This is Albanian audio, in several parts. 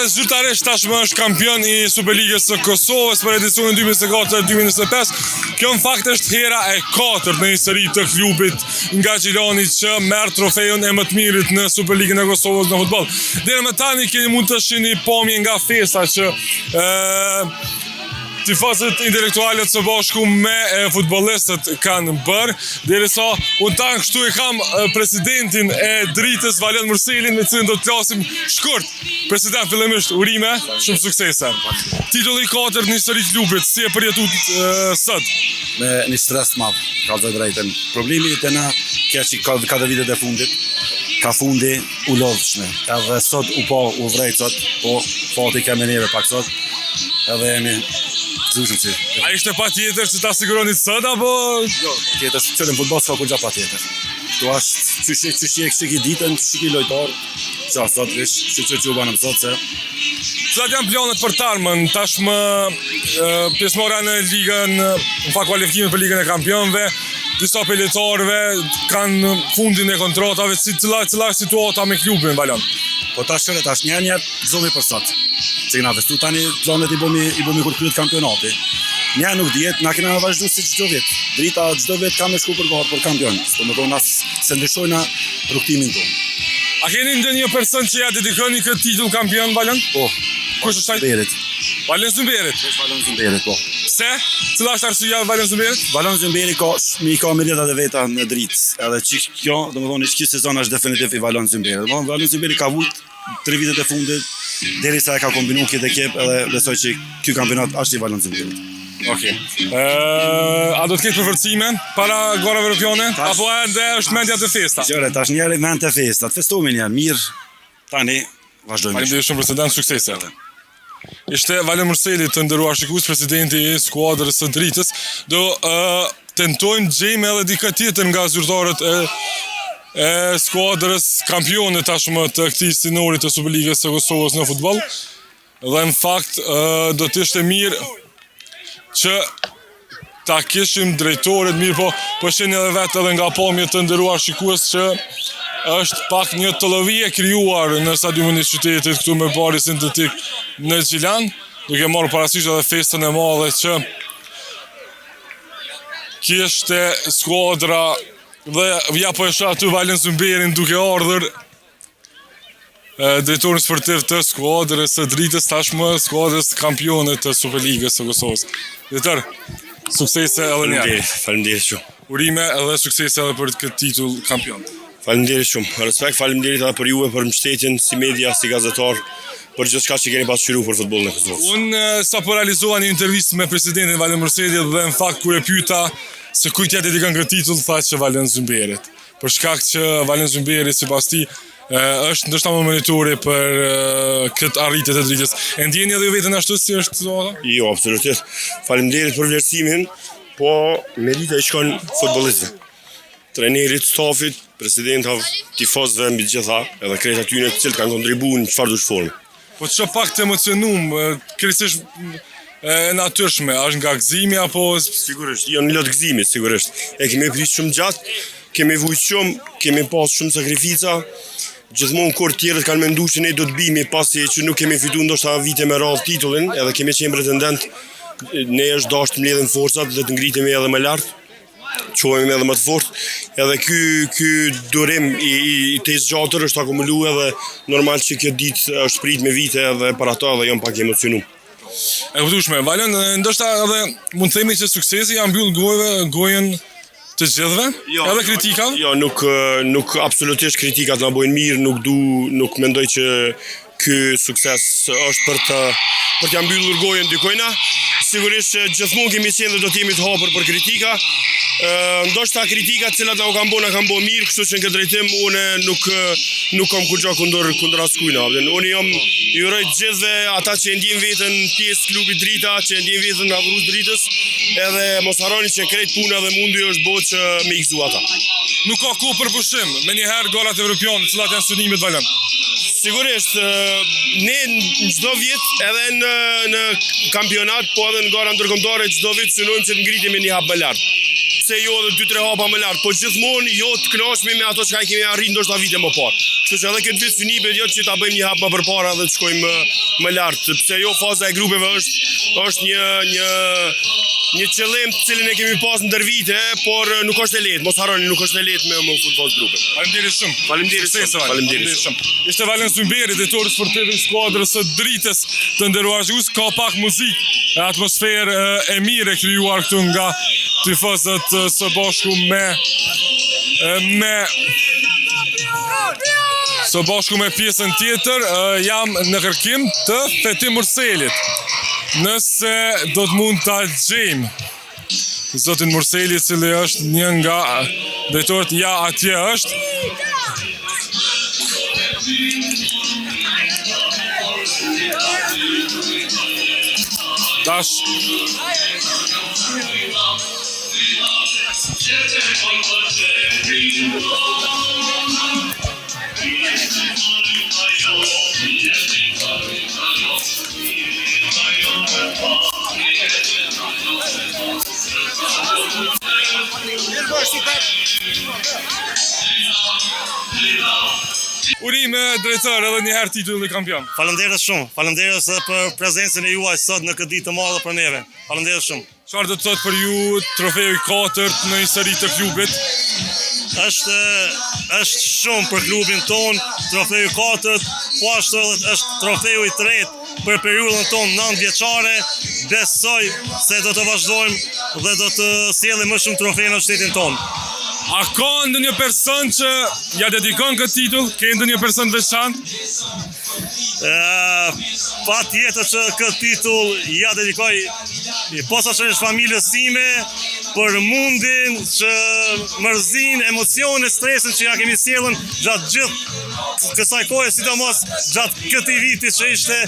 edhe zyrtarisht tashmë është kampion i Superligës së Kosovës për edicionin 2024-2025. Kjo në fakt është hera e katërt në histori të klubit nga Gjilani që merr trofeun e më të mirit në Superligën e Kosovës në futboll. Deri më tani keni mund të shihni pamje nga festa që ë tifozët intelektualët së bashku me futbollistët kanë bërë, derisa unë tanë kështu e kam presidentin e Dritës Valon Murselin me cilin do të flasim shkurt. President, fillimisht urime, shumë suksese. Titulli i katërt në histori të klubit, si e përjetuat sot? Me një stres të madh, ka të drejtën. Problemi te na, kjo që ka katër vitet e fundit, ka fundi u lodhshme. Edhe sot u pa, u vrejt sot, po fati ka me neve pak sot. Edhe jemi gëzueshëm si. A ishte patjetër që ta siguronit sot apo Jo, patjetër, se në futboll s'ka kurgja patjetër. Ktu është qysh qysh e qysh e ditën, qysh i lojtar, Qa sot vish, që që që u banëm sot se Cilat janë planet për të ardhmen, tashmë pjesëmarrja në ligën, në fakt kualifikimin për ligën e kampionëve, disa prej lojtarëve kanë fundin e kontratave, si cila, cila është situata me klubin, Valon? Po tash qyre tash një një zomi për sot. Që kena festu tani planet i bomi, i bomi kur kryet kampionati. Një nuk dihet, na kena vazhdu si çdo vit. Drita çdo vit ka me shku për garë për kampion. Do me thonë as s'e ndryshojna rrugëtimin tonë. A keni ndonjë person që ja dedikoni këtë titull kampion, Valon? Po. Kush është ai? Zymberit. Valon Zymberit. Valon Zymberit, po. Pse? Cila është arsyeja e Valon Zymberit? Valon Zymberi ka mi ka meritat e veta në dritë. Edhe që kjo, domethënë që ky sezon është definitiv i Valon Zymberit. Domethënë Valon Zymberi ka vujt tre vitet e fundit derisa e ka kombinu këtë ekip edhe besoj që ky kampionat është i Valon Zymberit. Okej. Okay. A do të ketë përforcime para garave evropiane apo ende është mendja te festa? Qyre, tash njëri mend te festa. Të festojmë një herë mirë. Tani vazhdojmë. Faleminderit shumë president, suksese. Ishte Valon Murseli të nderuar shikues, presidenti i skuadrës së Dritës. Do uh, tentojmë të gjejmë edhe dikë tjetër nga zyrtarët e e skuadrës kampione tashmë të këtij stinori të Superligës së Kosovës në futboll. Dhe në fakt uh, do të ishte mirë që ta kishim drejtorit, mirëpo, po shihni edhe vetë edhe nga pamjet të nderuar shikues që është pak një tollovi e krijuar në stadiumin e qytetit këtu me bari sintetik në Gjilan, duke marrë parasysh edhe festën e madhe që kishte skuadra dhe ja po e shoh aty Valon Zymberin duke ardhur drejtorin sportiv të skuadrës së Dritës tashmë skuadrës kampione të Superligës së Kosovës. Drejtor, suksese edhe një herë. Faleminderit shumë. Urime edhe suksese edhe për këtë titull kampion. Faleminderit shumë. Respekt, faleminderit edhe për juve për mbështetjen si media, si gazetar, për gjithçka që keni pasqyruar për futbollin e Kosovës. Unë sapo realizova një intervistë me presidentin Valon Murseli dhe në fakt kur e pyeta se kujt ia dedikon këtë titull, tha që Valon Zymberit. Për shkak që Valon Zymberi sipas tij është ndoshta më meritori për këtë arritje të Dritës. E ndjeni edhe ju veten ashtu si është situata? Jo, absolutisht. Faleminderit për vlerësimin, po merita i shkon futbollistëve. Trajnerit, stafit, presidentave, tifozëve mbi të gjitha, edhe krejt atyre të cilët kanë kontribuar në çfarëdo forme. Po të shoh pak të emocionum, krejtësisht e natyrshme, është nga gëzimi apo sigurisht, jo në lot gëzimi sigurisht. E kemi prit shumë gjatë, kemi vujt shumë, kemi pas shumë sakrifica. Gjithmonë kur tjerët kanë menduar që ne do të bimi pasi që nuk kemi fituar ndoshta vite me radhë titullin, edhe kemi qenë pretendent, ne është dashur të mbledhim forcat dhe të ngritemi edhe më lart. çohemi edhe më të fortë, edhe ky ky durim i i, i tejzgjatur është akumulu edhe normal që kjo ditë është prit me vite edhe për ato edhe jam pak emocionuar. E kuptueshme. Valon, ndoshta edhe mund të themi që suksesi ja mbyll gojëve, gojën të gjithëve, jo, edhe kritikave. Jo, nuk nuk absolutisht kritikat na bojnë mirë, nuk du, nuk mendoj që Ky sukses është për të për t'ia mbyllur gojën dikujna. Sigurisht që gjithmonë kemi qenë dhe do të jemi të hapur për kritika. Ë ndoshta kritikat të cilat na u kanë bërë na kanë bërë mirë, kështu që në këtë drejtim unë nuk nuk kam kurrgjë kundër kundër askujna. Unë jam i uroj të gjithëve ata që e ndjejnë veten pjesë të klubit Drita, që e ndjejnë veten adhurues Dritës, edhe mos harroni që krejt puna dhe mundi është bërë që me i gëzu ata. Nuk ka kohë për pushim, menjëherë garat evropiane, cilat janë synimet Valon? Sigurisht, ne në çdo vit edhe në në kampionat, po edhe në gara ndërkombëtare çdo vit synojmë që të ngritemi një hap më lart. pse jo edhe 2-3 hapa më lart, po gjithmonë jo të kënaqemi me ato çka i kemi arrit ndoshta vite më parë. Kështu që edhe këtë vit synimet janë që ta bëjmë një hap më përpara dhe të shkojmë më, më lart. Pse jo faza e grupeve është është një një një qëllim të cilin e kemi pas ndër vite, por nuk është e lehtë, mos harroni, nuk është e lehtë me u fut fazë grupe. Faleminderit shumë. Faleminderit shumë. Faleminderit shumë. Ishte Valen Zymberi, drejtori sportiv i skuadrës së Dritës të nderuar shikues, ka pak muzikë, e atmosferë e mirë e krijuar këtu nga tifozët së bashku me me së bashku me pjesën tjetër jam në kërkim të Fetim Murselit. Nëse do të mund ta gjejmë zotin Murseli, i cili është një nga drejtorët, ja atje është. Tash Urime drejtor edhe një herë titulli kampion. Faleminderit shumë. Faleminderit edhe për prezencën e juaj sot në këtë ditë të madhe për neve. Faleminderit shumë. Çfarë do të thotë për ju trofeu i katërt në histori të klubit? Është është shumë për klubin tonë, trofeu i katërt, po ashtu edhe është trofeu i tretë për periudhën tonë 9 vjeçare. Besoj se do të vazhdojmë dhe do të sjellim më shumë trofe në shtetin tonë. A ka ndonjë person që ja dedikon këtë titull? Ke ndonjë person të veçantë? Patjetër që këtë titull ja dedikoj posaçërisht familjes sime për mundin që mërzinë, emocionet, stresin që ja kemi sjellën gjatë gjithë kësaj kohe, sidomos gjatë këtij viti që ishte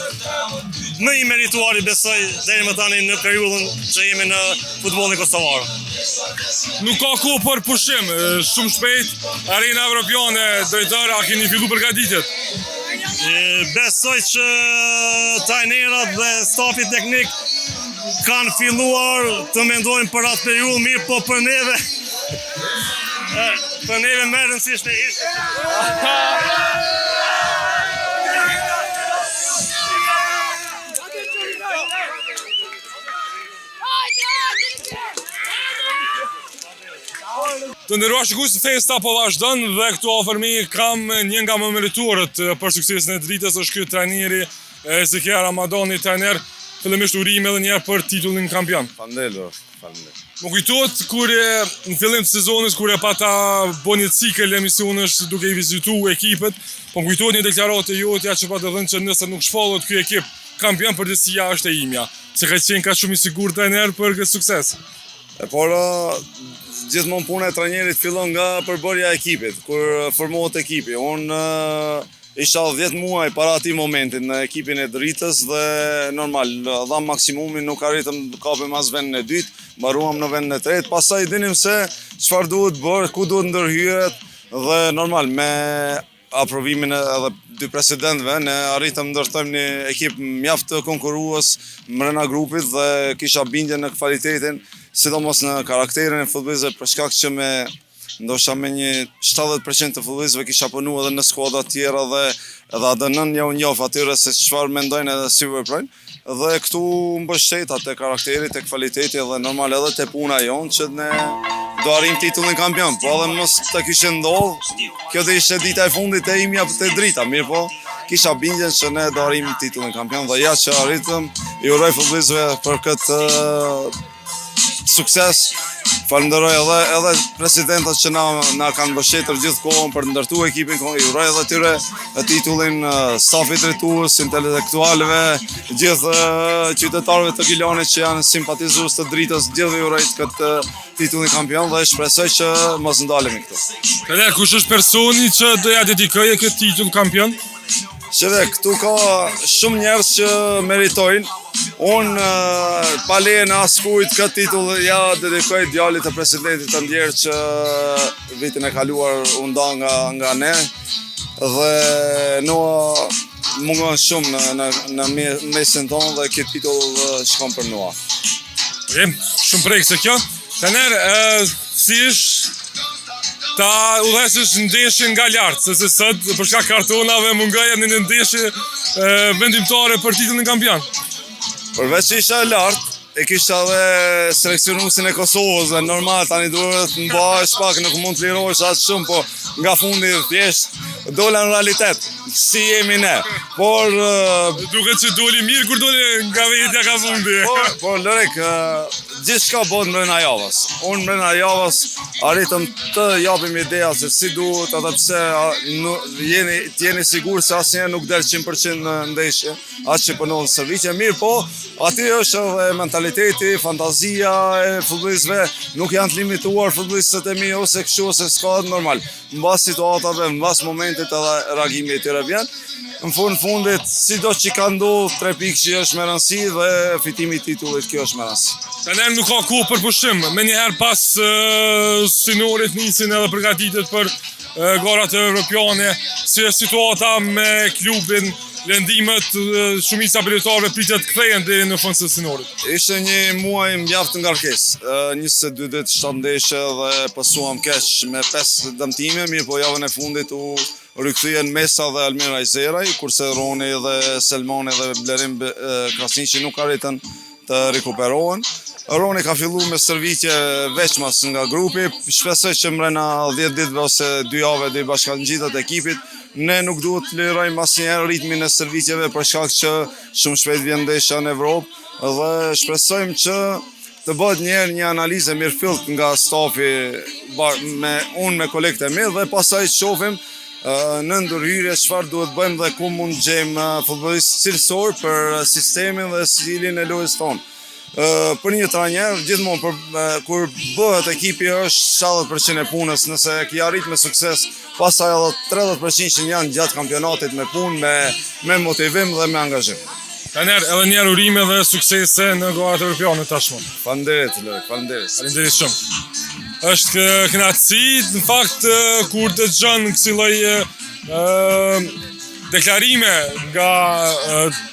më i merituari besoj deri më tani në periudhën që jemi në futbollin kosovar. Nuk ka kohë për pushim, shumë shpejt, arena evropiane, drejtor, a keni fillu përgatitjet? Besoj që trajnerat dhe stafi teknik kanë filluar të mendojnë për atë periudhë, mirëpo për neve për neve më e rëndësishme ishte Të nderuar shikues, festa po vazhdon dhe këtu afër meje kam një nga më meritorët për suksesin e Dritës është ky trajneri Zekia Ramadani, trajner fillimisht urime edhe një herë për titullin kampion. Faleminderit, faleminderit. Më kujtohet kur e, në fillim të sezonit kur e pata bo një cikël emisionesh duke i vizitu ekipet, po më kujtohet një deklaratë e jotja që pate dhënë që nëse nuk shpallet ky ekip kampion përgjegjësia është e imja. Pse ke qenë kaq shumë i sigurt trajner për këtë sukses? E para, gjithmonë puna e trajnerit fillon nga përbërja e ekipit, kur formohet ekipi. Unë isha 10 muaj para atij momentit në ekipin e Dritës dhe normal, dham maksimumin, nuk arritëm të kapim as vendin e dytë, mbaruam në vendin e tretë, pastaj dinim se çfarë duhet bërë, ku duhet ndërhyret dhe normal me aprovimin edhe dy presidentëve, ne arritëm ndërtojmë një ekip mjaft konkurrues mrena grupit dhe kisha bindje në kvalitetin, sidomos në karakterin e futbollistëve për shkak që me ndoshta me një 70% të futbollistëve kisha punu edhe në skuadra tjera dhe edhe ADN-në jau njof atyre se çfarë mendojnë edhe si veprojnë. Dhe këtu mbështeta te karakteri, te kvaliteti dhe normal edhe te puna jonë që ne do arrijmë titullin kampion, po edhe mos të kishte ndodh, kjo do ishte dita e fundit e imja te Drita, mirëpo, kisha bindjen që ne do arrijmë titullin kampion dhe ja që arritëm, i uroj futbollistëve për këtë sukses. Falënderoj edhe edhe presidentët që na na kanë mbështetur gjithë kohën për të ndërtuar ekipin, i uroj edhe atyre titullin stafit drejtues, intelektualëve, gjithë qytetarëve të Gjilanit që janë simpatizues të Dritës, gjithëve i uroj këtë titullin kampion dhe shpresoj që mos ndalemi këtu. Edhe kush është personi që do ja dedikoje këtë titull kampion? Shife, këtu ka shumë njerëz që meritojnë. Unë, pa lejen e askujt, këtë titull ja dedikoj djalit të presidentit të ndjerë që vitin e kaluar u nda nga, nga ne. Dhe Noa mungon shumë në, në, në mesin tonë dhe këtë titull shkon për Noa. Shumë prekëse kjo. Trajner, Si është ta udhëheqësh ndeshjen nga lart, sepse sot për shkak kartonave mungoje në një ndeshje vendimtare për titullin kampion. Përveç që isha lart, e kisha edhe seleksionuesin e Kosovës dhe normal tani duhet të mbahesh pak, nuk mund të lirohesh aq shumë, po nga fundi thjesht dola në realitet, si jemi ne. Por duket që doli mirë kur doli nga vetja ka fundi. Por, por Lorik, gjithçka bëhet mbrenda javës. Unë mbrenda javës arritëm të japim ideja se si duhet edhe pse jeni të jeni sigurt se asnjëherë nuk del 100% në ndeshje, atë që punon stërvitje, mirëpo, aty është edhe mentaliteti, fantazia e futbollistëve, nuk janë të limituar futbollistët e mi ose kështu ose s'ka normal. Mbas situatave, mbas momentit edhe reagimi i tyre vjen. Në fund fundit, sido që ka ndodhur, trepikëshi është me rëndësi dhe fitimi i titullit kjo është me rëndësi. Tani nuk ka kohë për pushim, menjëherë pas uh, stinorit nisin edhe përgatitjet për uh, garat evropiane, si është situata me klubin, lëndimet, shumica e lojtarëve pritet të kthehen deri në fund të stinorit. Ishte një muaj mjaft ngarkesë, 22 ditë 7 ndeshje dhe pësuam keq me 5 dëmtime, mirëpo javën e fundit u rikthyen Mesa dhe Almir Ajzeraj, kurse Roni dhe Selmani dhe Blerim Krasniqi nuk arritën të rikuperohen. Roni ka fillu me stërvitje veçmas nga grupi, shpresoj që mrena 10 ditëve ose 2 jave do i bashkangjitet ekipit. Ne nuk duhet të lirojmë asnjëherë ritmin e stërvitjeve për shkak që shumë shpejt vjen ndeshja në Evropë dhe shpresojmë që të bëhet një herë një analizë e mirëfilltë nga stafi me unë me kolegët e mi dhe pastaj shohim në ndërhyrje çfarë duhet bëjmë dhe ku mund të gjejmë futbollistë cilësor për sistemin dhe stilin e lojës tonë. Për një trajner, gjithmonë për, kur bëhet ekipi është 70% e punës, nëse e ki arrit me sukses, pastaj edhe 30% që janë gjatë kampionatit me punë, me, me motivim dhe me angazhim. Trajner, edhe njëherë urime dhe suksese në garat evropiane tashmë. Faleminderit, Lori, faleminderit. Faleminderit shumë. Është kënaqësi, në fakt, kur dëgjon kësi lloj deklarime nga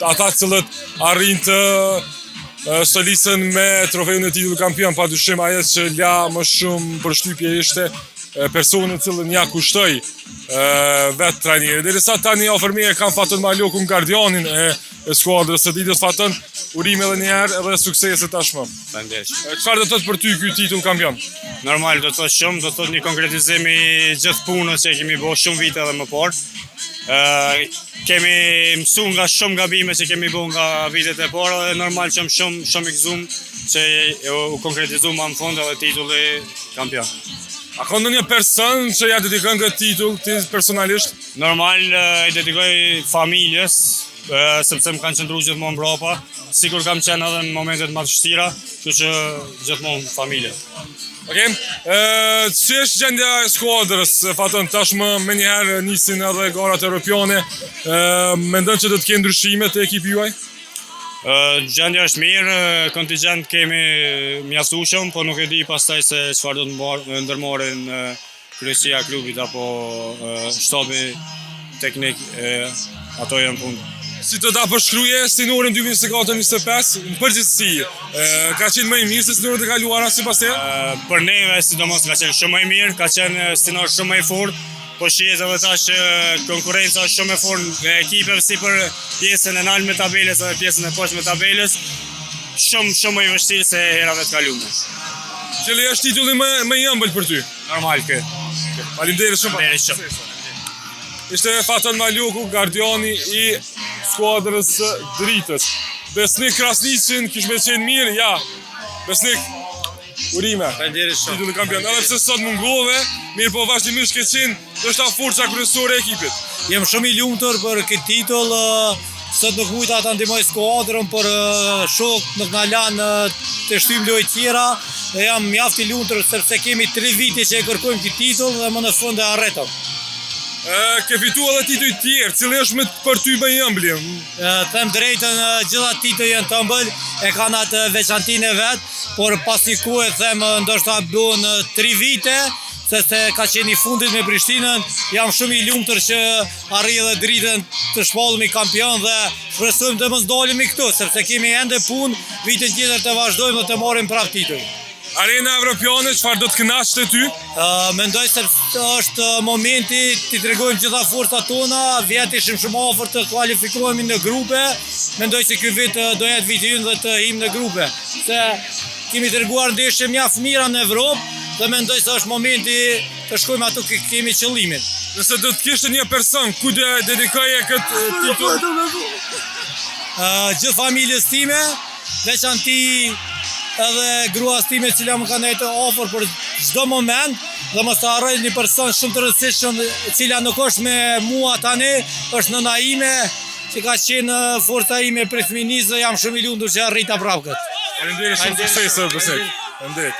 ata të cilët arrijnë të stolisen me trofeun e titullit kampion, pa dyshim ajo që la më shumë përshtypje ishte personi të cilin ja kushtoi vetë trajneri. Derisa tani afër meje kam Faton Malokun, gardianin e, e skuadrës së Dritës. Faton, urime edhe një herë edhe suksese tashmë. Faleminderit. Çfarë do të thotë për ty ky titull kampion? Normal do të thotë shumë, do të thotë një konkretizim i gjithë punës që kemi bërë shumë vite edhe më parë. Ë kemi mësu nga shumë gabime që kemi bërë nga vitet e para dhe normal që jam shumë shumë i gëzuar që u konkretizu më në fund edhe titulli kampion. A ka ndonjë person që ja dedikon këtë titull ti personalisht? Normal i dedikoj familjes, sepse më kanë qëndru gjithmonë mbrapa, sikur kam qenë edhe në momentet më të vështira, kështu që gjithmonë familje. Okej. Okay. Si është gjendja e skuadrës, Faton, tashmë menjëherë nisin edhe garat europiane. Ë mendon që do të kenë ndryshime te ekipi juaj? Gjendja është mirë, kontingjent kemi mjaftueshëm, po nuk e di pastaj se çfarë do të ndërmarrin kryesia e klubit apo shtabi teknik, ato janë punë. Si do ta përshkruje stinorin 2024-2025 në përgjithësi, ka qenë më i mirë se stinoret e kaluara sipas teje? Për neve sidomos ka qenë shumë më i mirë, ka qenë stinor shumë më i fortë, Po shihet edhe tash që konkurrenca është shumë e fortë e ekipeve si për pjesën e naltë të tabelës edhe pjesën e poshtme të tabelës. Shumë shumë më i vështirë se herave të kaluara. Cili është titulli më më i ëmbël për ty? Normal ky. Faleminderit shumë. Faleminderit shumë. Ishte Faton Maloku, gardiani i skuadrës së Dritës. Besnik Krasniqin kish me qenë mirë, ja. Besnik, Urime. Faleminderit shumë. Titull kampion. Edhe pse sot mungove, mirëpo vazhdimisht ke qenë ndoshta forca kryesore e ekipit. Jam shumë i lumtur për këtë titull. Sot nuk mujta ta ndihmoj skuadrën, por shokët nuk na lanë të shtyjmë lojë tjera dhe jam mjaft i lumtur sepse kemi 3 vite që e kërkojmë këtë titull dhe më në fund e arritëm. Ke fitu edhe tituj tjerë, cili është më për ty më i ëmbli? Them drejtën, gjitha titujt janë të ëmbël, e kanë atë veçantinë e vet, por pas një kohe them ndoshta bën 3 vite se ka qenë i fundit me Prishtinën, jam shumë i lumtur që arrij edhe Dritën të shpallemi kampion dhe shpresojmë të mos ndalemi këtu, sepse kemi ende punë, vitin tjetër të vazhdojmë dhe të marrim prapë tituj. Arena Evropiane, çfarë do të kënaqte ty? Mendoj se është momenti t'i tregojmë gjitha forcat tona, vjet ishim shumë afër të kualifikohemi në grupe, mendoj se ky vit do jetë viti ynë dhe të him në grupe. Se kemi treguar ndeshje mjaft mira në Evropë dhe mendoj se është momenti të shkojmë aty ku kemi qëllimin. Nëse do të kishte një person, kujt do e dedikoje këtë titull? Gjithë familjes time, veçanti edhe gruas time e cila më ka nejtë afër për çdo moment dhe mos të harroj një person shumë të rëndësishëm e cila nuk është me mua tani, është nëna ime që ka qenë forca ime prej fëminisë dhe jam shumë i lumtur që arrita prapë këtë. Faleminderit shumë suksese Besnik. Faleminderit.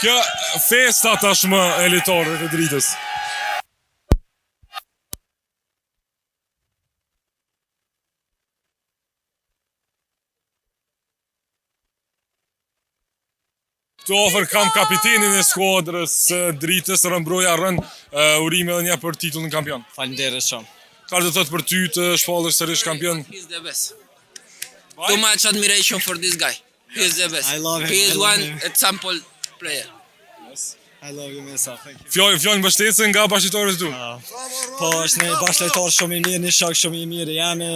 Kjo festa tashmë e lojtarëve të Dritës. Këtu afër kam kapitenin e skuadrës së Dritës, Rron Broja Rron, urime edhe një për titullin kampion. Faleminderit shumë. Çfarë do të thotë për ty të shpallesh sërish kampion? He's the best. Too much admiration for this guy. He is the best. I love him. He is I love one him. example player. I love you, Mesa. Thank you. Fjalë fjalë mbështetëse nga bashkëlojtarët e tu. Po, është një bashkëlojtar shumë i mirë, një shok shumë i mirë jemi.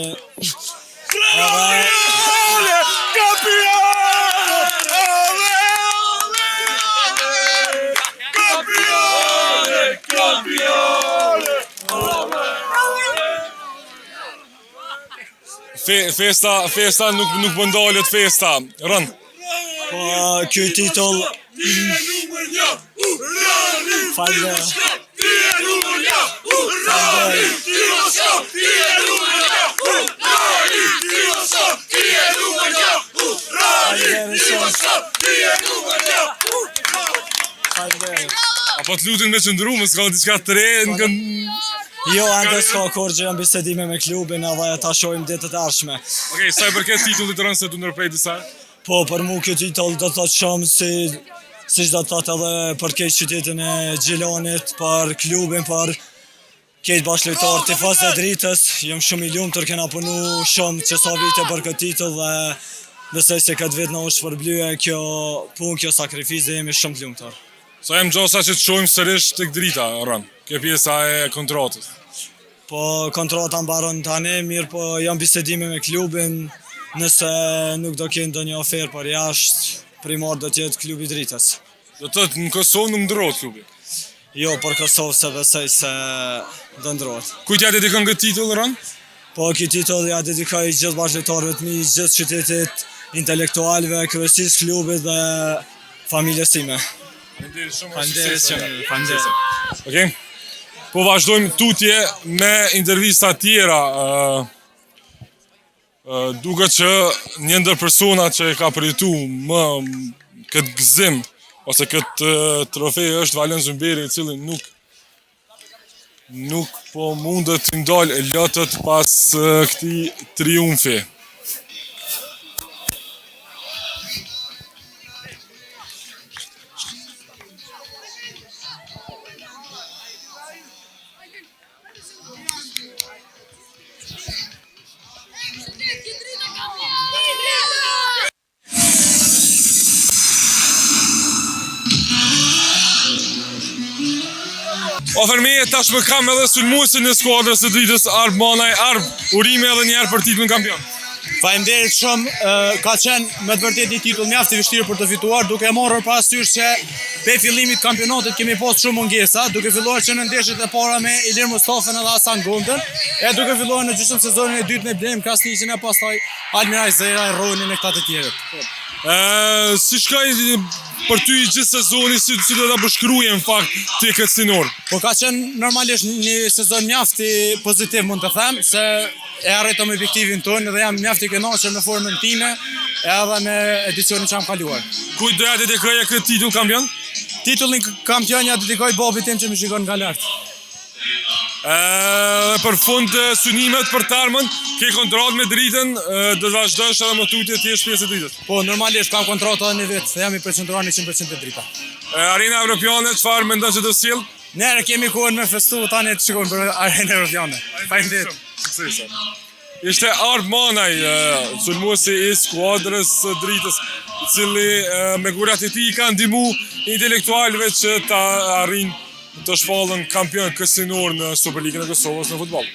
Fe, festa, festa nuk nuk po ndalet festa. Rron. Po, ky titull Faleminderit. Faleminderit shumë. Faleminderit. A po të lutin me qëndru, mos ka diçka të re në kënd... Jo, ende s'ka kurgjë, janë bisedime me klubin edhe ta shohim ditët e ardhshme. Okej, sa i përket titullit Rron se t'u ndërprej disa? Po, për mu ky titull do të thotë shumë si siç do të thotë edhe për krejt qytetin e Gjilanit, për klubin, për krejt bashkëlojtarët, tifozët e Dritës, jam shumë i lumtur, kena punu shumë që sa vite për këtë titull dhe besoj se këtë vit na u shpërblye kjo punë, kjo sakrificë dhe jemi shumë të lumtur. Sa janë gjasa që të shohim sërish tek Drita, Rron, kjo pjesa e kontratës? Po, kontrata mbaron tani, mirë po janë bisedime me klubin, nëse nuk do kenë ndonjë ofertë për jashtë, primar do të jetë klubi i Dritës. Do të thotë në Kosovë nuk ndërrohet klubi. Jo, për Kosovë s'e besoj se do ndërrohet. Kujt ja dedikon këtë titull Rron? Po, këtë titull ja dedikoj gjithë bashkëlojtarëve të mi, gjithë qytetit, intelektualëve, kryesisë klubit dhe familjes time. Faleminderit shumë. Faleminderit shumë. Faleminderit. Okej. Po vazhdojmë tutje me intervista tjera. Duket që një ndër personat që e ka përjetu më këtë gëzim ose këtë trofe është Valon Zymberi, i cili nuk nuk po mundet t'i ndalë lotët pas këtij triumfi. Afër meje tashmë kam edhe sulmuesin e skuadrës së Dritës Arb Manaj. Arb, urime edhe një herë për titullin kampion. Faleminderit shumë, ka qenë me të vërtetë një titull mjaft i vështirë për të fituar, duke marrë parasysh që prej fillimit kampionatit kemi pas shumë mungesa, duke filluar që në ndeshjet e para me Ilir Mustafën edhe Hasan Gondën, e duke filluar në gjysmë sezonin e dytë me Blerim Krasniqin e pastaj Almir Zera, Ronin e këta të tjerët. Ë, si shkoi për ty i gjithë sezoni, si si do ta përshkruaje në fakt ti këtë stinor? Po ka qenë normalisht një sezon mjaft pozitiv mund të them, se e arritëm objektivin tonë dhe jam mjaft i kënaqur me formën time edhe me edicionin që kam kaluar. Kujt do ja dedikoje këtë titull kampion? Titullin kampion ja dedikoj babit tim që më shikon nga lart. Edhe për fund synimet për të ardhmen, ke kontratë me Dritën, do të vazhdosh edhe më tutje të jesh pjesë e Dritës. Po, normalisht kam kontratë edhe një vit, se jam i përqendruar 100% te Drita. Arena Evropiane, çfarë mendon që do sjell? Ne kemi kohën me festu, tani të shikojmë për arenën evropiane. Faleminderit. Suksese. Ishte Arb Manaj, sulmuesi i skuadrës së Dritës. i cili me golat e tij i ka ndihmu intelektualëve që ta arrijnë të shpallen kampion kësinor në Superligën e Kosovës në futboll.